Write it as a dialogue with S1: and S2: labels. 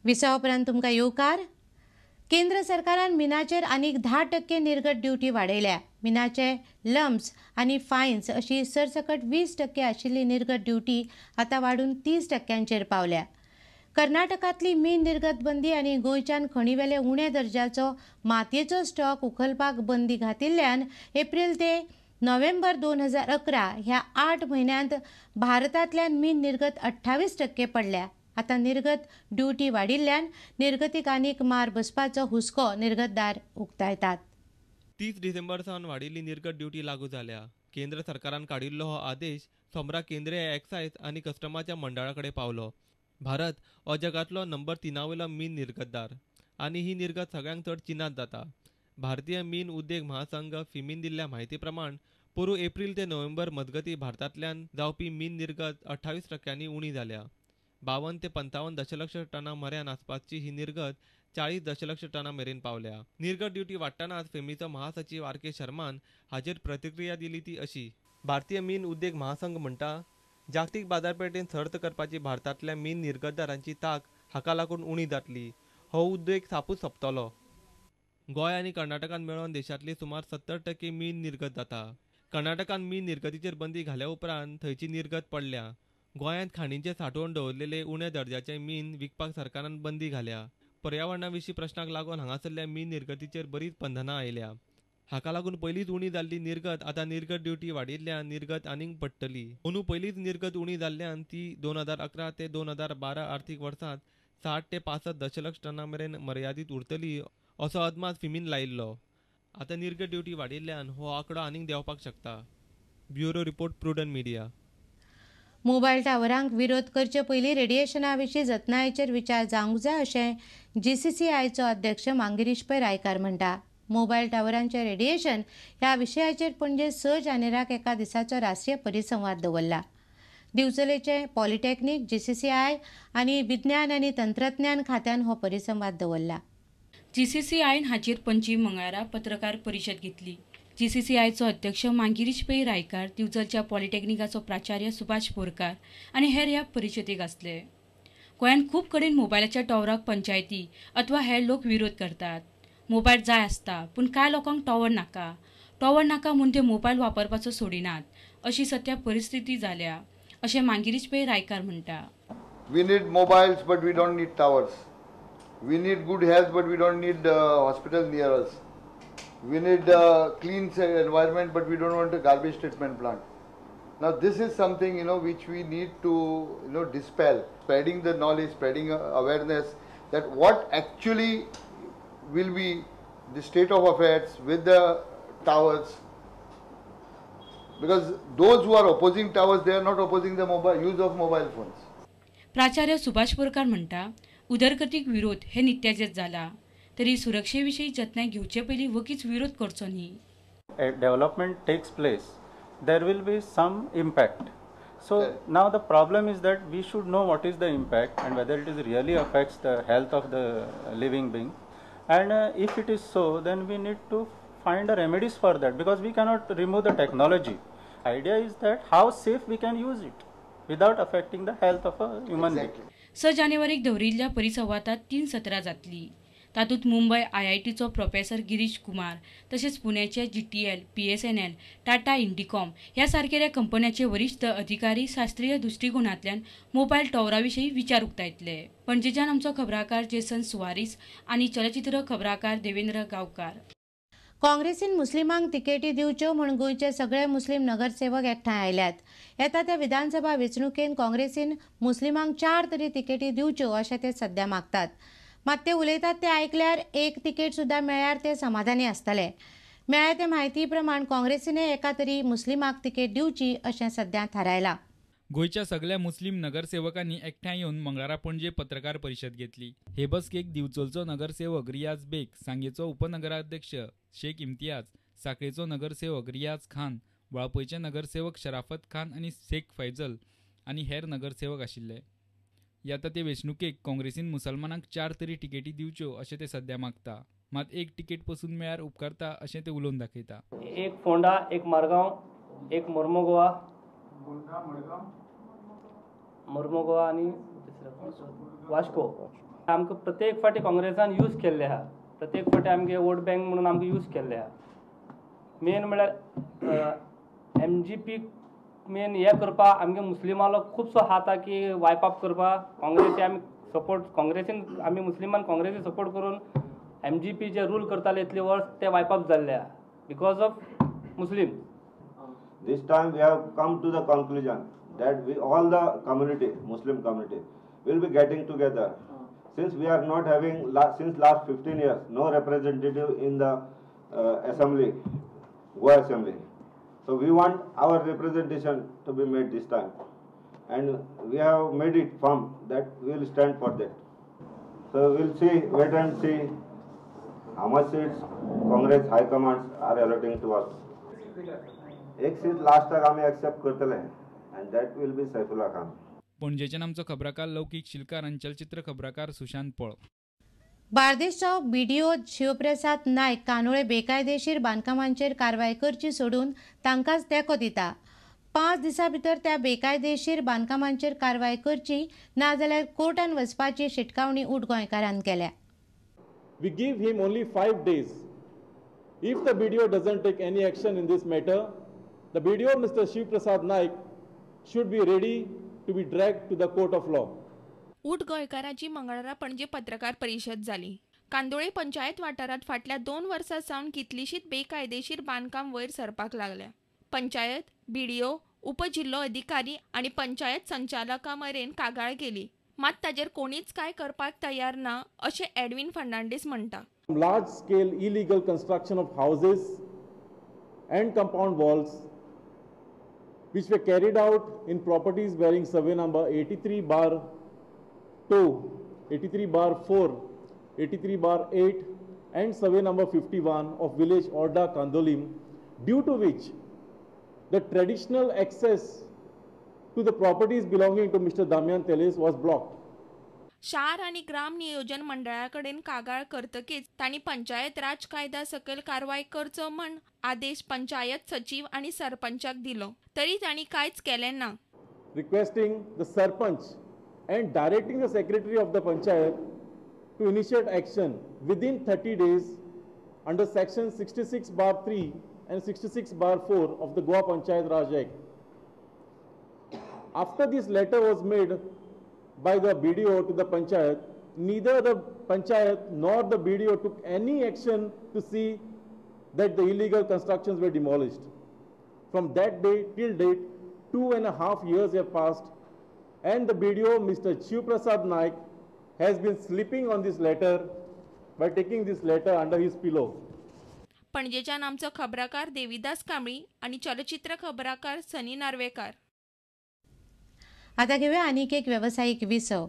S1: विसा उपरांत तुमकां येवकार. केंद्र सरकारान मिनाचेर आनीक 10% निर्गत ड्युटी वाडयल्या. मिनाचे लम्स आनी फायन्स अशी सरसकट 20% आशिल्ली निर्गत ड्युटी आतां वाडून 30% पावल्या. कर्नाटकांतली मीन निर्गत बंदी आनी गोंयच्यान खणीवेले उणे दर्जाचो मातयेचो स्टॉक उखलपाक बंदी घातिल्ल्यान एप्रील ते नोव्हेंबर 2011 ह्या 8 म्हयन्यांत भारतांतल्यान मीन निर्गत 28% पडल्या. आतां निर्गत ड्युटी वाडिल्ल्यान निर्गतीक आनीक मार बसपाचो हुस्को निर्गतदार उक्तायतात.
S2: 30 डिसेंबर सावन वाडिल्ली निर्गत ड्युटी लागू जाल्या. केंद्र सरकारान काडिल्लो हो आदेश सोमरा केंद्रीय एक्सायज आनी कस्टमाच्या मंडळा कडेन पावलो. भारत हो जगांतलो नंबर 3 वयलो मीन निर्गतदार आनी ही निर्गत सगळ्यांत चड चीनांत जाता. भारतीय मीन उद्देग महासंघ फिमीन दिल्ल्या म्हायती प्रमाण पोरूं एप्रील ते नोव्हेंबर मजगतीं भारतांतल्यान जावपी मीन निर्गत 28% उणी जाल्या. 52 ते 55 दशलक्ष टना मऱ्यान आसपाची ही निर्गत 40 दशलक्ष टना मेरेन पावल्या. निर्गत ड्युटी वाडटनाच फेमीचो महासचीव आर के शर्मान हाचेर प्रतिक्रिया दिली ती अशी. भारतीय मीन उद्देग महासंघ म्हणटा, जागतीक बाजारपेठेंत सर्त करपाची भारतांतल्या मीन निर्गतदारांची तांक हाका लागून उणी जातली. हो उद्देग सापूच सोंपतलो. गोंय आनी कर्नाटकान मेळोवन देशांतली सुमार 70% मीन निर्गत जाता. कर्नाटकान मीन निर्गतीचेर बंदी घाल्या उपरांत थंयची निर्गत पडल्या. गोंयांत खाणींचेर सांठोवन दवरलेले उण्या दर्जाचे मीन विकपाक सरकारान बंदी घाल्या. पर्यावरणा विशीं प्रश्नाक लागून हांगासरल्या मीन निर्गतीचेर बरीच बंधनां आयल्या. हाका लागून पयलींच उणी जाल्ली निर्गत आतां निर्गत ड्युटी वाडिल्ल्यान निर्गत आनीक पडटली. अंदू पयलींच निर्गत उणी जाल्ल्यान ती 2011 ते 2012 आर्थीक वर्सांत 60 ते 65 दशलक्ष टना मेरेन मर्यादीत उरतली असो अदमास फिमीन लायिल्लो. आतां निर्गत ड्युटी वाडिल्ल्यान हो आंकडो आनीक देंवपाक शकता. Bureau report, Prudent Media.
S1: Mobile टावरांक विरोध करचे पयलीं रेडिएशना विशीं जतनायेचेर विचार जावंक जाय अशें जीसीसीआयचो अध्यक्ष मांगिरीश पै रायकार म्हणटा. मोबायल टावरांचे रेडिएशन ह्या विशयाचेर पणजे 6 जानेराक एका दिसाचो राष्ट्रीय परिसंवाद दवरला. दिवचलेचे पॉलिटेक्निक, जीसीसीआय आनी विज्ञान आनी तंत्रज्ञान खात्यान हो परिसंवाद दवरला.
S3: जीसीसीआयन हाचेर पणजी मंगळारा पत्रकार परिशद घेतली. जीसीसीआयचो अध्यक्ष मांगिरीश पै रायकार, दिवचलच्या पॉलिटेक्निकाचो प्राचार्य सुभाष बोरकार आनी हेर ह्या परिशदेक आसले. गोंयांत खूब कडेन मोबायलाच्या टॉवराक पंचायती अथवा हेर लोक विरोध करतात. मोबायल जाय आसता पूण कांय लोकांक टॉवर नाका, टॉवर नाका म्हूण ते मोबायल वापरपाचो सोडिनात अशी सद्या परिस्थिती जाल्या अशें मांगिरीश पै रायकार म्हणटा.
S4: We need mobiles but we don't need towers. We need good health but we don't need hospital near us. We need clean environment but we don't want a garbage treatment plant. Now this is something, you know, which we need to, you know, dispel, spreading the knowledge, spreading awareness that what actually will be the state of affairs with the towers, because those who are opposing towers, they are not opposing the mobile use of mobile phones.
S3: प्राचार्य सुभाष बोरकार म्हणटा, उदरगतीक विरोध हे नित्याचेच जाला तरी सुरक्षे विशीं जतनाय घेवचे पयलीं वगीच विरोध करचो न्ही.
S5: A development takes place, there will be some impact. So now the problem is that we should know what is the impact and whether it is really affects the health of the living being. And if it is so, then we need to find a remedies for that, because we cannot remove the technology. Idea is that how safe we can use it without affecting the health of a human being.
S3: 6 जानेवारीक दवरिल्ल्या परिसंवादांत 3 सत्रां जातली. तातूंत Mumbai आयआयटीचो professor Girish Kumar तशेंच पुण्याचे GTL, पीएसएनएल, Tata Indicom ह्या सारकेल्या कंपन्याचे वरिश्ठ अधिकारी शास्त्रीय दृश्टिकोनांतल्यान मोबायल टॉवरा विशीं विचार उक्तायतले. पणजेच्यान आमचो खबराकार जेसन सुवारीस आनी चलचित्र खबराकार देवेंद्र गांवकार.
S1: काँग्रेसीन मुस्लिमांक तिकेटी दिवच्यो म्हूण गोंयचे सगळे मुस्लीम नगरसेवक एकठांय आयल्यात. येता त्या विधानसभा वेंचणुकेन काँग्रेसीन मुस्लिमांक 4 तरी तिकेटी दिवच्यो अशें ते सद्या मागतात. मात ते उलयतात ते आयकल्यार एक तिकेट सुद्दां मेळ्ळ्यार ते समाधानी आसतले. मेळ्ळ्या ते म्हायती प्रमाण काँग्रेसीने एका तरी मुस्लिमाक तिकेट दिवची अशें सद्या थारायलां.
S6: गोंयच्या सगळ्या मुस्लीम नगरसेवकांनी एकठांय येवन मंगळारा पणजे पत्रकार परिशद घेतली. हे बसकेक दिवचलचो नगरसेवक रियाज बेग, सांगेचो उपनगराध्यक्ष शेख इम्तियाज, साखळेचो नगरसेवक रियाज खान, वाळपयचे नगरसेवक शराफत खान आनी शेख फैजल आनी हेर नगरसेवक आशिल्ले. येता ते वेंचणुकेक काँग्रेसीन मुसलमानांक 4 तरी तिकेटी दिवच्यो अशें ते सद्या मागता. मात एक तिकेट पसून मेळ्ळ्यार उपकारता अशें ते उलोवन दाखयता.
S7: एक फोंडा, एक मारगांव, एक मोर्मुगोवा, मोर्मुगोवा आनी वास्को. आमकां प्रत्येक फावटी काँग्रेसान यूज केल्ले आहा, प्रत्येक फावटी आमगे वोट बँक म्हणून आमकां यूज केल्ले आहा. मेन म्हळ्यार MGP main हें करपा आमगे मुस्लिमालो खुबसो हात आहा की वायप अप करपा. काँग्रेसी आमी सपोर्ट, काँग्रेसीन आमी मुस्लिमान काँग्रेसी सपोर्ट करून MGP जे रूल करताले इतले वर्स ते वायप अप जाल्ले आहा because of Muslim.
S8: This time we have come to the conclusion that we all the community, Muslim community, will be getting together. Since we are not having since last 15 years no representative in the assembly, Goa assembly. So we want our representation to be made this time, and we have made it firm that we will stand for that. So we will see, wait and see how much seats Congress high commands are allotting to us. एक seat लास्टाक आमी accept करतले and that will be Saifullah Khan.
S6: पणजेच्यान आमचो खबराकार लौकीक शिलकार आनी चलचित्र खबराकार सुशांत पळ.
S1: बार्देसचो BDO Shivprasad Naik Candolim बेकायदेशीर बांदकामांचेर कारवाय करची सोडून तांकांच तेंको दिता. 5 दिसां भितर त्या बेकायदेशीर बांदकामांचेर कारवाय करची नाजाल्यार कोर्टान वचपाची शिटकावणी उठ गोंयकारान केल्या.
S9: We give him only 5 days. If the BDO doesn't take any action in this matter, the BDO Mr. Shiv Prasad Naik should be ready to be dragged to the court of law.
S10: उठ गोंयकाराची मंगळारा पणजे पत्रकार परिशद जाली. कांदोळे पंचायत वाठारांत फाटल्या 2 वर्सां सावन कितलीशीच बेकायदेशीर बांदकाम वयर सरपाक लागल्या. पंचायत, बीडीओ, उपजिल्लो अधिकारी आनी पंचायत संचालका मेरेन कागाळ केली, मात ताजेर कोणीच काय करपाक तयार ना अशें एडविन फर्नांडीस म्हणटा.
S9: Large scale illegal construction of houses and compound walls which were carried out in properties bearing survey number 83/2, 83/4, 83/8 and survey number 51 of village Orda Candolim, due to which the traditional access to the properties belonging to Mr. Damian Teles was blocked.
S10: शार आनी ग्राम नियोजन मंडळा कडेन कागाळ करतकीच तांणी पंचायत राज कायदा सकयल कारवाय करचो म्हण आदेश पंचायत सचीव आनी सरपंचाक दिलो, तरी तांणी कांयच केलें ना.
S9: Requesting the sarpanch and directing the secretary of the panchayat to initiate action within 30 days under section 66/3 and 66/4 of the Goa Panchayat Raj Act. After this letter was made by the BDO to the panchayat, neither the panchayat nor the BDO took any action to see that the illegal constructions were demolished. From that day till date, 2.5 years have passed, and the BDO, Mr. Shiv Prasad Naik, has been sleeping on this letter by taking this letter under his pillow.
S10: पणजेच्यान आमचो खबराकार देवीदास कांबळी आनी चलचित्र खबराकार सनी नार्वेकार.
S1: आता घेऊया आणखी एक व्यावसायिक विसव.